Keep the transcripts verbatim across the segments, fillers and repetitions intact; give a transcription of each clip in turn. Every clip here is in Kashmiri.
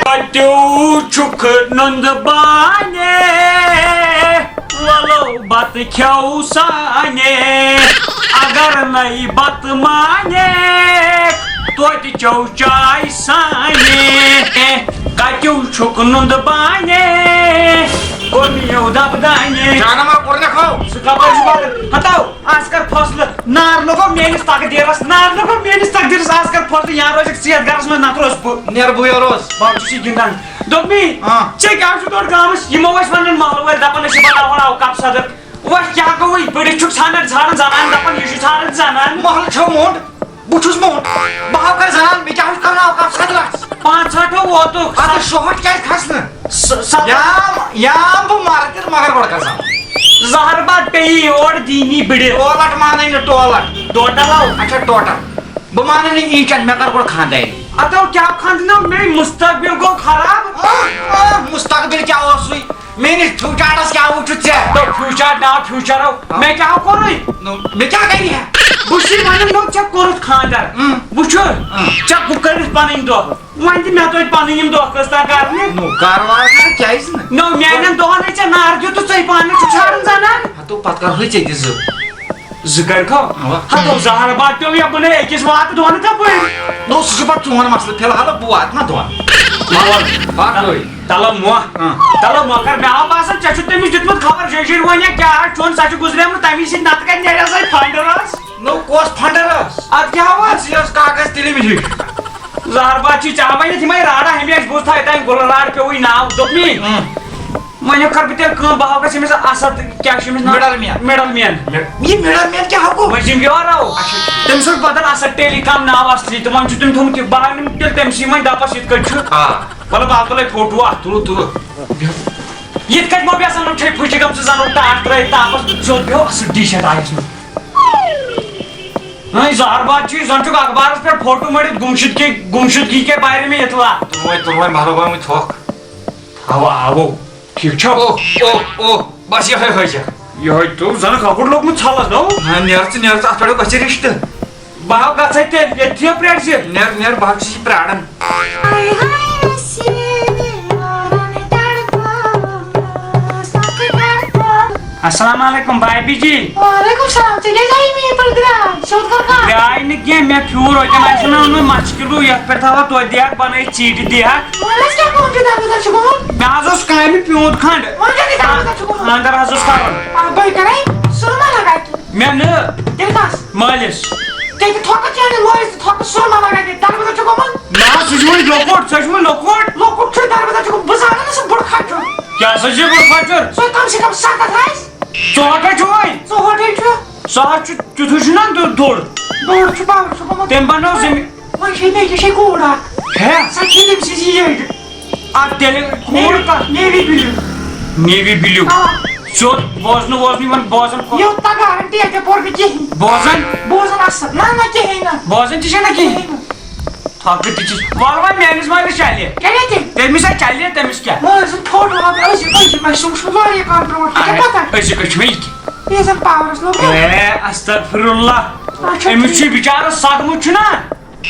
کتیو چھُکھ نُندٕ بانہِ، وَلو بَتہٕ کھیٚو سانہِ، اگر نَے بَتہٕ مانہِ، توتہِ چیٚو چاے سانہِ۔ کتیو چھُکھ نُندٕ بانہِ، کوٚر مےٚ یو دَبہٕ دانہِ۔ جانہ ما کوٚر نہ کھو؟ سُہ کپٲرۍ چھُ پَکان؟ ہتو، آز کر فٲصلہٕ، نار لوگو میٲنِس تقدیرس، نار لوگو میٲنِس تقدیرس، آز کر فٲصلہٕ، یا روزکھ ژٕ یتھ گرس منٛز، نتہٕ روزٕ بہٕ۔ نیر بہٕ یا روز۔ بہٕ چھُس یہِ گِنٛدان۔ دوٚپمی، آ۔ ژےٚ کیٛاہ چھُ تورٕ گامس؟ یِمو ٲسۍ ونان محلہٕ وٲلۍ، دپان أسۍ چھِ بناوان اوقاف صدر۔ وۄنۍ کیٛاہ گوٚوُے؟ بٔڑِتھ چھُکھ ژھانڈان، ژھانڈان زنان، دپان یہِ چھُ ژھانڈان زنان۔ محلہٕ چھو موٚنٛڈ، بہٕ چھُس موٚنٛڈ۔ بہٕ ہاو کر زنان، مےٚ کیٛاہ چھُ کرُن اوقاف صدرس؟ پانٛژھ ہٲٹھ ووتُکھ۔ اَتھ شُہٲٹھ کیٛازِ کھسہِ نہٕ؟ س-، ستتھ۔ یا، یا بہٕ مرٕ تیٚلہِ مگر گۄڈٕ کر زنان۔ زہر باد پیٚیہِ یور دینی بٔڑِتھ۔ ٹولٹ مانَے نہٕ ٹولٹ۔ ٹوٹل آو۔ اچھا ٹوٹل۔ بہٕ مانہٕ نہٕ یہِ کینٛہہ، مےٚ کر گۄڈٕ خانٛدٲری۔ اتو کیٛاہ خانٛدنو؟ مے مستقبل گوٚو خراب۔ آ، آ، مستقبل کیٛاہ اوسُے؟ میٲنِس فیوٗچرس کیٛاہ وٕچھُتھ ژےٚ؟ تو فیوٗچر نا فیوٗچر ہو۔ آ۔ مےٚ کیٛاہ کوٚرُے؟ نو، مےٚ کیٛاہ کرِ ہا؟ بہٕ چھُے ونان، نو ژےٚ کوٚرُتھ خانٛدر۔ اۭں۔ وٕچھُو، اۭں۔ ژےٚ بہٕ کٔرِتھ پنٕنۍ دۄہ۔ وۄنۍ دِ مےٚ توتہِ پنٕنۍ یِم دۄہ کٔژ تام کرنہِ۔ نو، کارٕ وارٕ کر، کیٛازِ نہٕ؟ نو، میانٮ۪ن دۄہن ہے ژےٚ نار دیُتُتھ، ژٕے پانہٕ چھُکھ ژھانڈان زنان۔ ہتو، پتہٕ کرہوے ژےٚ تہِ زٕ۔ زٕ کٔرۍ کھو؟ اوا۔ ہتو زہر باد پیوٚو یا بہٕ نے أکِس واتہٕ دۄن کپٲرۍ؟ نو، سُہ چھُ پتہٕ چون مسلہٕ، فی الحال بہٕ واتہٕ نا دۄن۔ وَلہٕ۔ باقٕے۔ تلو مۄکھ۔ ہاں۔ تلو مۄکھ کر، مےٚ آو باسان ژےٚ چھُتھ تٔمِس دیُتمُت خبر، شیشِر وۄنۍ یا کیٛاہ آسہِ چون، سۄ چھِ گُزریمٕژ تَمی سۭتۍ، نتہٕ کتہِ نیرِ ہا سۄے فنڈرس۔ نو، کۄس فنڈرس؟ ادٕ کیٛاہ اوس؟ یہِ ٲس کاغذ تِلِم ہِش۔ زہر باد چھُے ژےٚ ہاوان یتھ یِمے راڑا ہمیشہِ، بوٗزتھا تام گُلہٕ راڑ پیوٚوُے ناو، دوٚپمی۔ اۭں۔ وۄنۍ کر بہٕ تیٚلہِ کٲم، بہٕ ہاوکھ أمِس اسد، کیٛاہ چھُ أمِس ناو؟ Middle man. Middle man. مِ-، یہِ مِڈل مین کیٛاہ ہاوکھ؟ مٔنٛزِم یور آو۔ اچھا۔ تٔمِس اوس بدل اسد ٹیلی کام ناو اصلی، تِمن چھُ تٔمۍ تھوٚمُت یہِ، بہٕ ہاوٕ نہٕ تیٚلہِ تٔمسٕے وۄنۍ دپس یِتھ کٲٹھۍ چھُ۔ آ۔ وَلہٕ بہٕ ہاوٕ تۄہہِ فوٹو اکھ۔ تُلِو، تُلِو۔ یِتھ کٲٹھۍ مےٚ باسان چھے پھٕچہِ گٔمژٕ زن تاپھ ترٲیِتھ تاپس سیوٚد پیوٚو اصل ڈِش ہٮ۪تھ آیس منٛز۔ نہ، زہر باد چھُ، زن چھُکھ اخبارس پٮ۪ٹھ فوٹو مٔڑِتھ گمشدگی، گمشدگی کے بارے میں اطلاع۔ تُلوے، تُلوے، مہربٲنی تھوکھ۔ اوا، اوا۔ ٹھیٖک چھا؟ اوہ، اوہ، اوہ، بس یِہوٚے حٲجا۔ یِہوٚے تو زَن کۄکُر لوٚگمُت ژھَلَس، نو؟ نہ، نیر ژٕ، نیر ژٕ، اَتھ پٮ۪ٹھ گژھِ رِشتہٕ۔ بہٕ ہا گژھے تیٚلہِ ییٚتھی پرٛٲرۍ زِ۔ نیر، نیر، بہٕ ہا چھُس یہِ پرٛاران۔ السلام علیکم بھابھی جی۔ وعلیکم السلام، ژےٚ کیٛازِ آیی مےٚ یہِ پٮ۪ٹھ درٛاے؟ سیوٚد کَر کَتھ۔ درٛاے نہٕ کینٛہہ، مےٚ پھیوٗر، وۄنۍ کَمہِ آیہِ چھُنہ اوٚنمُت مَچھِ کِلوٗ یَتھ پٮ۪ٹھ تھاوان توتہِ دِہَکھ بَنٲیِتھ ژیٖٹہِ دِہَکھ۔ وَلہٕ حظ، کیٛاہ کٲم چھِ دَربٕدَر چھُ گوٚمُت؟ مےٚ حظ اوس کامہِ پیوٗنٛت کھنٛڈ۔ وۄنۍ کَتہِ دَربٕدَر چھُ گوٚمُت؟ خانٛدر حظ اوس کَرُن۔ آ، بٔے کَرَے، سُہ ما لَگا کینٛہہ؟ مےٚ نہٕ۔ مےٚ کَس؟ مٲلِس۔ تیٚلہِ تھۄکہٕ چانہِ لورِ تہٕ تھۄکہٕ سُہ ما لَگا کینٛہہ؟ دَربٕدَر چھُ گوٚمُت؟ نہ، سُہ چھُ وۄنۍ لۄکُٹ، سُہ چھُ وۄنۍ لۄکُٹ۔ لۄکُٹ چھُ دَربٕدَر چھُ گوٚمُت، بہٕ زانَن نہٕ سُہ بوٚڑ کھۄتہٕ چھُ۔ کیٛاہ سا چھُ بوٚڑ کھۄتہٕ چھُ؟ سُہ کَم سے کَم سَتَتھ آسہِ۔ ژُہٲٹھے چھُ وۄنۍ۔ ژُہٲٹھے چھُ۔ سُہ حظ چھُ تیُتھُے چھُنہ دو-، دوٚر۔ دوٚر چھُ، باوُر چھُ گوٚمُت۔ تٔمۍ بنٲو زٔمیٖن۔ وۄنۍ چھے مےٚ، یہِ چھے کوٗر اکھ۔ ہے؟ سۄ چھے تٔمۍ سٕنٛز یٔڈ۔ اَدٕ تیٚلہِ کوٗر نیوی، کَتھ؟ Navy blue. Navy blue. آ۔ سیوٚد بوزنہٕ ووزنہٕ یِوان بوزان کو-، یوٗت تگارن تی اَتہِ پوٚر نہٕ کِہیٖنۍ۔ بوزان؟ بوزان اَصٕل۔ نہ، نہ، کِہیٖنۍ نہٕ۔ بوزان تہِ چھےٚ نہ کِہیٖنۍ۔ کِہیٖنۍ نہٕ۔ تھۄکہٕ تہِ چھِس۔ وَلہٕ وۄنۍ میٛٲنِس مٲلِس چَلہِ۔ کَرے تہِ؟ تٔمِس ہا چَلہِ، تٔمِس کیٛاہ؟ مٲلۍ سُنٛد فوٹو اَکھ أزیُک، أزیُک، مےٚ چھُ وٕچھمُت واریاہ کال برونٛٹھ، ژےٚ چھےٚ اَے، پَتہ؟ أزیُک، أزیُک چھُ مےٚ یہِ کہِ۔ یہِ زَن پاورَس لوٚگ۔ اے، استغفر اللہ۔ اچھا، أمِس ٹھیٖک۔ چھُ بِچارَس صدمہٕ چھُنہ؟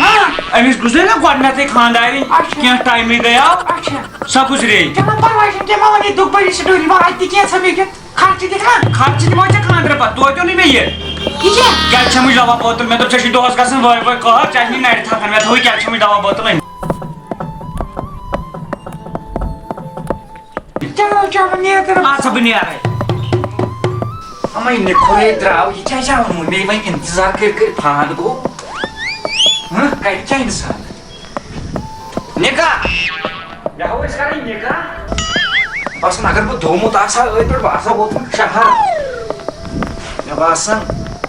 ہاں۔ أمِس گُزرے نہ گۄڈٕنٮ۪تھٕے خانٛدارِنۍ، اچھا۔ کینٛہہ ٹایمٕے گٔیاو۔ اچھا۔ سۄ گُزرے۔ چلو، پَرواے چھُنہٕ کینٛہہ، مےٚ وَن یہِ دُکھ بٔری سٹوری، وۄنۍ اَتہِ تہِ کینٛہہ ژھا مےٚ کیُتھ۔ خرچہِ دِکھ نا؟ خرچہِ دِمو ژےٚ خانٛدرٕ پتہٕ، توتہِ اوٚنُے مےٚ یہِ۔ یہِ کیٛاہ؟ کیلشمٕچ دوا بوتل، مےٚ دوٚپ ژےٚ چھُے دۄہس گژھان وٲے وٲے قہر، ژےٚ آسہِ نہٕ نرِ تھکان، مےٚ تھٲوٕے کیلشمٕچ دوا بوتل أنِتھ۔ چلو، چلو، نیر تہٕ۔ اَدٕ سا بہٕ نیرے۔ اَمے نِکھُرے درٛاو، یہِ کیٛازِ آو نہٕ؟ مےٚ وۄنۍ انتظار کٔرۍ کٔرۍ فان گوٚو۔ ہہ، کرِ کیٛاہ انسان؟ نکاح۔ مےٚ ہاو أسۍ کرٕنۍ نکاح۔ باسان اگر بہٕ دومُت آسہٕ ہا أتھۍ پٮ۪ٹھ، بہٕ آسہٕ ہا ووتمُت شہر۔ مےٚ باسان،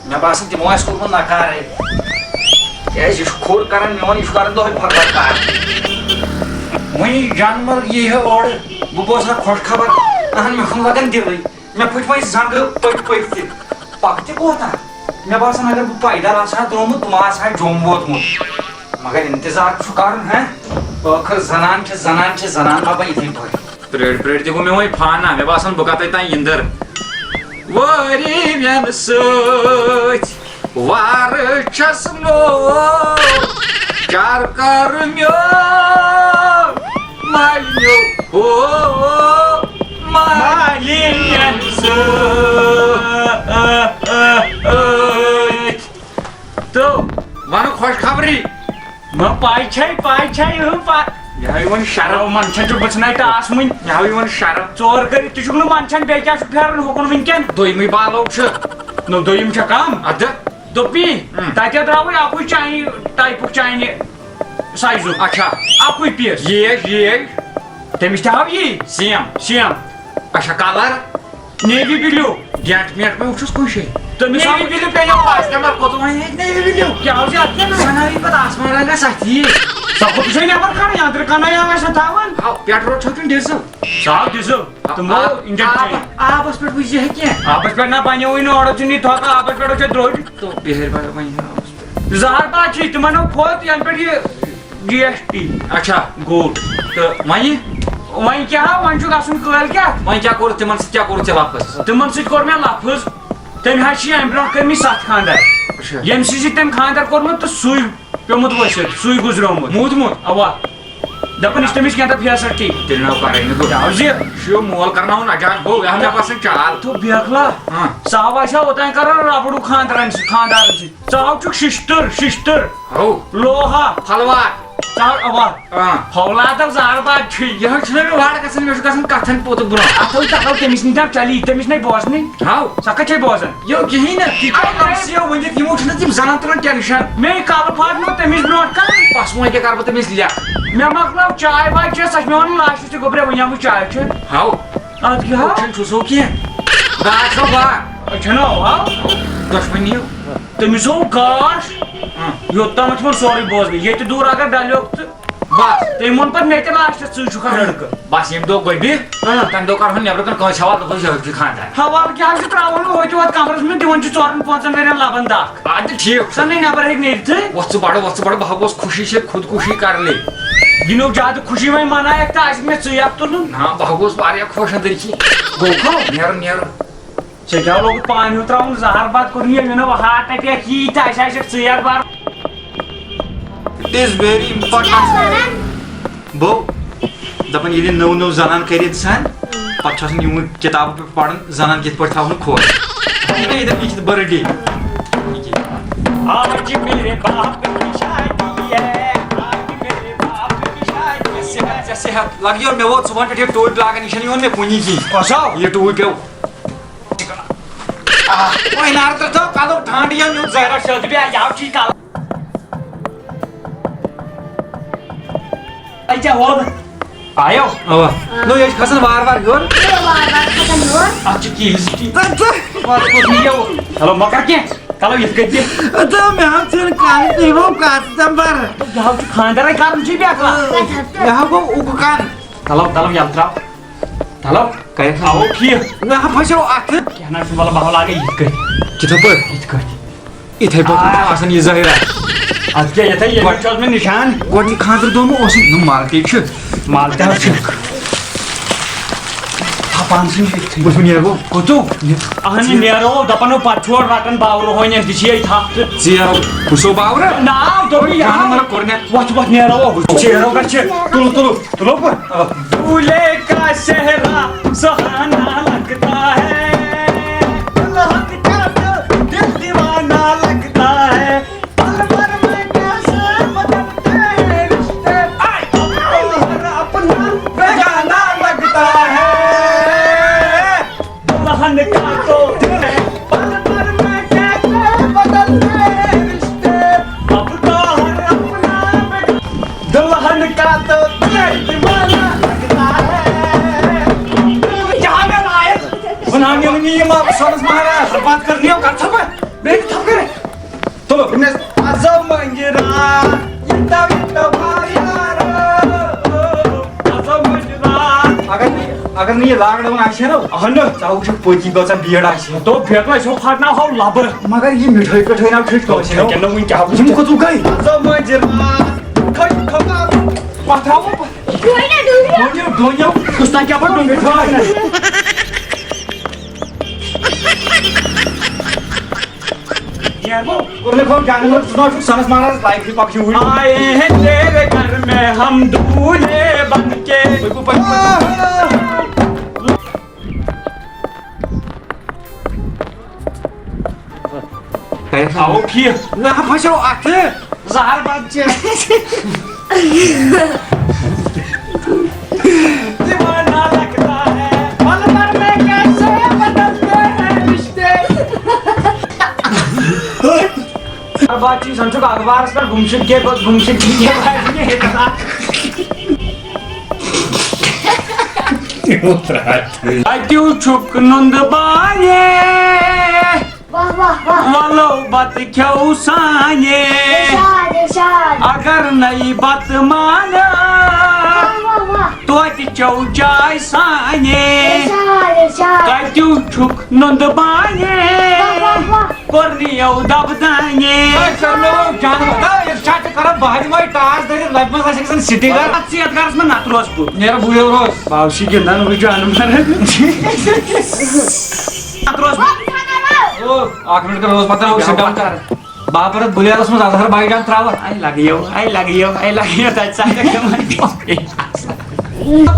مےٚ باسان تِمو آسہِ کوٚرمُت نکارے۔ کیٛازِ یہِ چھُ کھوٚر کران میون، یہِ چھُ کران دۄہے پھۄکھ پھۄکھ کار۔ وۄنۍ جانور یی ہے اورٕ، بہٕ بوزٕ ہا خۄش خبر، اہن مےٚ چھُنہٕ لگان دِلٕے۔ مےٚ پھٕٹۍ وۄنۍ زنٛگہٕ پٔکۍ پٔکۍ تہِ۔ پکہٕ تہِ کوتاہ؟ مےٚ باسان، اگر بہٕ پیدل آسہٕ ہا درٛامُت، بہٕ ما آسہٕ ہا جوٚم ووتمُت۔ مگر انتظار چھُ کرُن، ہہ؟ ٲخٕر زنان چھِ، زنان چھِ، زنان ما بنہِ یِتھَے پٲٹھۍ۔ پرٛٲرۍ پرٛٲرۍ تہِ گوٚو مےٚ وۄنۍ فانا، مےٚ باسان بہٕ کَتَے تام یِندٕر۔ وٲری مٮ۪نہٕ سۭتۍ وارٕ چھَس نوٚو، چار کَر میون مالیو ہو، مالیو مٮ۪نہٕ سۭتۍ۔ تہٕ وَنہٕ خۄشخبری۔ مےٚ پَے چھے، پَے چھے، اۭں، پَے۔ مےٚ ہاو یِوان شرم۔ او، منٛدچھان چھُ بہٕ ژھٕنَے ٹاس وٕنۍ۔ مےٚ ہاو یِوان شرم۔ ژور کٔرِتھ تہِ چھُکھ نہٕ منٛدچھان، بیٚیہِ کیٛاہ چھُکھ پھیران ہُکُن وٕنکٮ۪ن؟ دوٚیمٕے بالو چھُ۔ نو، دوٚیِم چھا کم؟ اَدٕ؟ دوٚپی، ہُم۔ تَتہِ درٛاوٕے اَکُے چاینی ٹایپُک چاینی سایزُک۔ اچھا۔ اَکُے پیٖس۔ یی، یی۔ تٔمِس تہِ ہاو یی۔ سیم۔ سیم۔ اچھا، کلر؟ Navy blue. ڈینٹ مینٹ ما وٕچھُس کُنہِ جایہِ؟ تٔمِس نیوی آو بلیو پیٚیو پاس نمبر کوٚت وۄنۍ ہیٚکہِ نیوی بلیو؟ کیٛاہ اوس یہِ اَتھ کیٛاہ ناو؟ بَناوی پَتہٕ آسمان رنٛگَس اَتھِ یی۔ سۄ کوٚت چھُے نٮ۪بر کَڑٕنۍ؟ أنٛدرٕ کَنَے آو اَسہِ تھاوان۔ ہاو، پیٹرول چھُ کِنہٕ ڈیٖزل؟ سُہ آو ڈیٖزل۔ تِمو آ-، اِنجَن آب-، چینج۔ آبَس پٮ۪ٹھ وٕچھ زِ ہیٚکہِ کینٛہہ؟ آبَس پٮ۪ٹھ نہ بَنیوٕے نہٕ اورٕ چھُنہٕ یہِ تھۄکہٕ، آبَس پٮ۪ٹھ چھےٚ درٛوٚج۔ تو بِہِر بَنہِ وۄنۍ آبَس پٮ۪ٹھ۔ زہر باد چھُے، تِمَن ہو کھوٚت یَنہٕ پٮ۪ٹھ یہِ جی ایس ٹی۔ اچھا۔ گوٚو۔ تہٕ وۄنۍ؟ وۄنۍ کیٛاہ ہا، وۄنۍ چھُ گژھُن کٲلۍ کیٛاہ؟ وۄنۍ کیٛاہ کوٚر تِمن سۭتۍ، کیٛاہ کوٚرُتھ ژےٚ لفظ؟ تِمن سۭتۍ کوٚر مےٚ لفظ، تٔمۍ حظ چھِ اَمہِ برونٛہہ کٔرمٕتۍ ستھ خانٛدر۔ اچھا۔ ییٚمہِ سۭتۍ سۭتۍ تٔمۍ خانٛدر کوٚرمُت تہٕ سُے پیوٚمُت ؤسِتھ، سُے گُزریومُت۔ موٗدمُت؟ اوا۔ دَپان، یہِ چھِ تٔمِس کینٛہہ تام فیسلٹی۔ تیٚلہِ ناو کَرٕے نہٕ بہٕ۔ کیٛاہ حظ یہِ؟ یہِ چھُ مول کرناوُن اجاز گوٚو، یہِ ہا مےٚ باسان چال۔ تو بیکھلا۔ ہاں۔ سُہ ہا آسہِ ہا اوٚتام کران ربڑُک خانٛدرن سۭتۍ، خانٛدارن سۭتۍ۔ ژٕ ہاو چھُکھ شِشتٕر، شِشتٕر۔ ہو۔ لوہا۔ پھلوار۔ ژٕ ہاو، اوا۔ آ۔ فولادو زار باد چھُے۔ یہِ حظ چھُنہٕ مےٚ وارٕ گژھان، مےٚ چھُ گژھان کتھن پوٚت برونٛہہ۔ اتھو تتھو تٔمِس نِش دَپ چلی، تٔمِس نے بوزنٕے۔ ہاو۔ سۄ کتہِ چھے بوزان؟ یو کِہیٖنۍ نہٕ، تہِ کیٛاہ آے لمسیو ؤنِتھ، یِمو چھُنہٕ تِم زنان تُلان ٹینشن۔ مے کلہٕ پھاٹنو تٔمِس برونٛٹھ کَنہِ۔ بس وۄنۍ کیٛاہ کرٕ بہٕ تٔمِس لیکھ؟ مےٚ مۄکلاو چاے واے چٮ۪تھ، سۄ چھِ مےٚ وَنان لاسٹس تہِ گوٚبرے وۄنۍ ہا وۄنۍ چاے چٮ۪تھ۔ ہاو۔ اَدٕ کیٛاہ ہا؟ وٕچھان چھُسو کینٛہہ۔ گاش چھو با۔ أچھن ہا ہا۔ دۄشوٕنی۔ تٔمِس اوٚن گاش۔ ہاں۔ یوٚت تامَتھ چھُ وۄنۍ سورُے بوزنٕے۔ ییٚتہِ دوٗر اگر ڈَلیوکھ تہٕ بس۔ تٔمۍ ووٚن پَتہٕ مےٚ تہِ لاسٹَس، ژٕے چھُکھ اَکھ لٔڑکہٕ۔ بس ییٚمہِ دۄہ گٔبی، ہاں۔ تَمہِ دۄہ کَرہون نٮ۪برٕ کَنہِ کٲنٛسہِ حوالہٕ، دوٚپُن، یہِ حظ چھُ خانٛدار۔ حوالہٕ کیٛاہ حظ چھُ ترٛاوان وۄنۍ ہوٚتہِ ہوٚتہِ کَمرَس منٛز، دِوان چھُ ژورَن پانٛژَن ؤرِیَن لَبَن دَکھ۔ اَدٕ ٹھیٖک چھُ۔ سَنٕے نٮ۪بَر ہیٚکہِ نیٖرِتھٕے۔ وۄتھ ژٕ بَڑٕ، وۄتھ ژٕ بَڑٕ، بہٕ ہا گوس خوشی سۭتۍ خودکُشی کَرنہِ۔ یہِ نو زیادٕ خوشی وۄنۍ منایَکھ تہٕ اَسہِ مےٚ ژٕے اَکھ تُلُن۔ نہ، بہٕ ہا گوس واریاہ خۄش أنٛدٕرۍ کِنۍ۔ گوٚو کھو؟ نیرُن، نیرُن۔ ژےٚ کیٛاہ لوگُتھ پانہٕ ہیوٗ ترٛاوُن؟ زہر بَتہٕ کوٚر نہٕ ییٚمہِ نہٕ ہاٹ اَٹیک یی تہٕ اَسہِ آسٮ۪کھ ژٕے اَتھ بَرُن۔ It is very important. بو، دَپان ییٚلہِ نٔو نٔو زنان کَرِ اِنسان، پَتہٕ چھُ آسان یِموٕے کِتابو پٮ۪ٹھ پَرُن، زنان کِتھ پٲٹھۍ تھاوُن خۄش۔ یہِ گٔے دَپان یہِ چھِ birthday۔ آج میرے باپ کی شادی ہے، آج میرے باپ کی شادی ہے۔ صحت، صحت۔ لَگ یور مےٚ ووت، ژٕ وَن پٮ۪ٹھ یہِ ٹوٗپۍ لاگان، یہِ چھَنہٕ یِوان مےٚ کُنی کِہیٖنۍ۔ کۄس ہاو؟ یہِ ٹوٗپۍ پیوٚو۔ آ، وۄنۍ نار تہٕ تھاو کَلُک ٹھنٛڈ یہِ نیوٗ زہرا شٲدِ بیٚیہِ یاو چھی کَلہٕ۔ اَے ژےٚ ووٚن۔ آیو؟ اَوا۔ نو، یہِ چھِ کھسان وارٕ وارٕ ہیوٚر۔ یہِ وارٕ وارٕ کھسان ہیوٚر۔ اَتھ چھِ keys تہِ۔ تہٕ ژٕ۔ وارٕ کوٚت نِیو؟ چلو، مۄکر کینٛہہ۔ چلو، یِتھ کٔنۍ تہِ۔ تہٕ مےٚ حظ چھِنہٕ کَرٕنۍ، تُہۍ گوٚو کَتھ نمبر۔ یہِ حظ چھُ خانٛدَرَے کَرُن چھُے بیٚکلا۔ مےٚ حظ گوٚو اُکہٕ کَرُن۔ چلو، چلو، یَلہٕ ترٛاو۔ چلو۔ کَرِ۔ تھاوو ٹھیٖک۔ مےٚ ہا پھسیو اَتھٕ۔ کینٛہہ نہ حظ چھُنہٕ، وَلہٕ بہٕ ہاو لاگے یِتھ کٔنۍ۔ کِتھٕ پٲٹھۍ؟ یِتھ کٔنۍ۔ یِتھَے پٲٹھۍ چھُ آسان یہِ ظٲہِر آسہِ۔ اَدٕ کیٛاہ، یِتھَے ییٚتہِ گۄڈٕ چھُ آسان نِشان۔ گۄڈٕنیُک خانٛدرٕ دۄہ مہ اوسُے؟ نہ، مالٹے چھُ۔ مالٹے چھُ۔ تھپان چھُ یِتھٕے۔ بہٕ چھُس نیرٕ بہٕ۔ کوٚتُو؟ اَہَن، نیرو، دَپان ہو، پَتہٕ چھُ اورٕ رَٹان باورٕ ہوٗنۍ، أمۍ تہِ چھِ یہِ تھپھ تہٕ۔ ژیر، بہٕ چھُسو باورٕ؟ ناو دوٚپُے یہِ۔ اَہَن، مطلب، کوٚر مےٚ۔ وۄتھ، وۄتھ، نیرو، وۄتھ۔ ژیرو گژھِ، تُلُو، تُلُو۔ تُلو بہٕ۔ بولے کا چہرہ سہانا لگتا ہے، دلہن کا تو دل دیوانہ لگتا ہے، پل بھر میں کیسے بدلتے ہیں رشتے، اب تو ہر اپنا بیگانہ لگتا ہے۔ دلہن کا تو دل ہے، پل بھر میں کیسے بدلتے ہیں رشتے، اب تو ہر اپنا بے-، دلہن کا تو دل دیوانہ لگتا ہے۔ جہاں میں لائق بنانے میں یہ ماں سونس مہاراج، بات کرنی ہو، کر سکو، بیٹھ تھپ کرے۔ تُلو۔ أمِس عزم مٔنٛزِرا، یہِ تو، یہِ تو واریار۔ عزم مٔنٛزِرا۔ اگر نہٕ، اگر نہٕ یہِ lockdown آسہِ ہا نا، اہن۔ ژٕ ہا وٕچھکھ پٔتی کۭژاہ بیٖڑ آسہِ ہا۔ تو بیٚکھ أسۍ ہو پھٹناوہو لبہٕ۔ مگر یہِ مِٹھٲے پٮ۪ٹھٲے نہ پھِٹ کٲنٛسہِ ہا۔ کیٛاہ نہٕ وٕنہِ کیٛاہ وٕچھِ؟ یِم کوٚت گٔے؟ عزم مٔنٛزِرا، کھٔتۍ کھۄکھ۔ پتھراوو پتھ۔ ڈوٗنِو، ڈوٗنِو، کُس تام کیٛاہ پٲٹھۍ ڈوٗنِو؟ یارو، کوٚر مےٚ فون جانور، ژٕ ما چھُکھ سنس مہراز لایفہِ پکھ یوٗرۍ؟ آئے ہیں تیرے گھر میں ہم دولہے بن کے۔ پٔکِو، پٔکِو، پٔکِو۔ آوُکھ یہِ۔ نہ، پھسیو اَتھٕ۔ زہر بد چے۔ دیوانہ لگتا ہے۔ پل بھر میں کیسے بدلتے ہیں رشتے۔ زہر بد چی، زن چھُکھ اخبارس پٮ۪ٹھ گمشد کے، گمشد کے۔ کتیو چھُکھ نُندٕ بانہِ۔ واہ، واہ، واہ۔ وَلو بَتہٕ کھیٚو سانہِ۔ ارشاد، ارشاد۔ اگر نَے بَتہٕ مانہِ۔ واہ، واہ، واہ۔ توتہِ چیٚو چاے سانہِ۔ ارشاد، ارشاد۔ کَتیُو چھُکھ نُندٕ بانہِ؟ واہ، واہ، واہ۔ کوٚرنِیو دَبدانہِ۔ ہے، کَرنو جانور۔ ہے، ارشاد چھُ کران بہٕ ہا دِمے ٹاس دٔرِتھ، لَبہِ منٛز آسہِ أکِس سِٹی گَر۔ اَتھ ژٕ یَتھ گَرَس منٛز نَتہٕ روزٕ بہٕ۔ نیرٕ بٕے روزٕ۔ باو چھِ گِنٛدان وٕنہِ جانور۔ نَتہٕ روزٕ بہٕ۔ او، اکھ منٹ کر روز پتہ ہو، سٹ ڈاؤن کر۔ بابر بلیرس منٛز اظہر بھائی جان تراوان۔ آے لگیو، آے لگیو، آے لگیو، تتہِ سا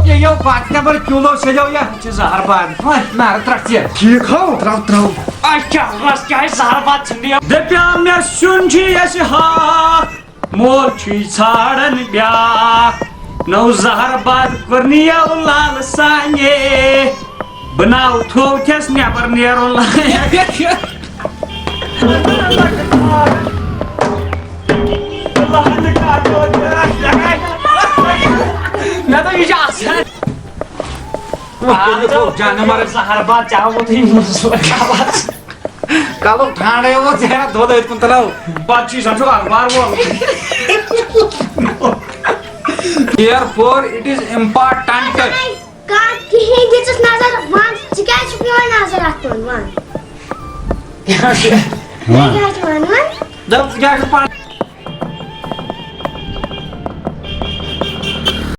یو پتہ نمبر کلو سجو یا۔ چھِ زہر باد۔ نار ترٹھ ژیر۔ ٹھیک ہو، تراو، تراو۔ اچھا، رس کیا ہے زہر باد چھنڈی۔ دپیا مےٚ سیُن چھُ اَسہِ ہاکھ۔ مول چھُے ژھانڈان بیاکھ، نو زہر باد کوٚرنِیو لال سانہِ، بناو تھوو کھٮ۪س نٮ۪بر نیرُن لایق۔ مےٚ دوٚپ، یہِ چھُ آسان۔ جانور۔ زہر باد چاہو تُہۍ۔ کلُک ٹھانڈے اوس ژےٚ دۄد أتھۍ کُن تُلو۔ پتہٕ چھُے زن چھُ اخبار وول۔ Therefore it is important۔ کانٛہہ کِہیٖنۍ دِژٕس نظر، وَن، ژٕ کیٛازِ چھُکھ نِوان نظر اَتھ کُن؟ وَن۔ وَن۔ ژٕ کیٛازِ چھُکھ وَن، وَن؟ دَپ، ژٕ کیٛازِ چھُکھ پَران؟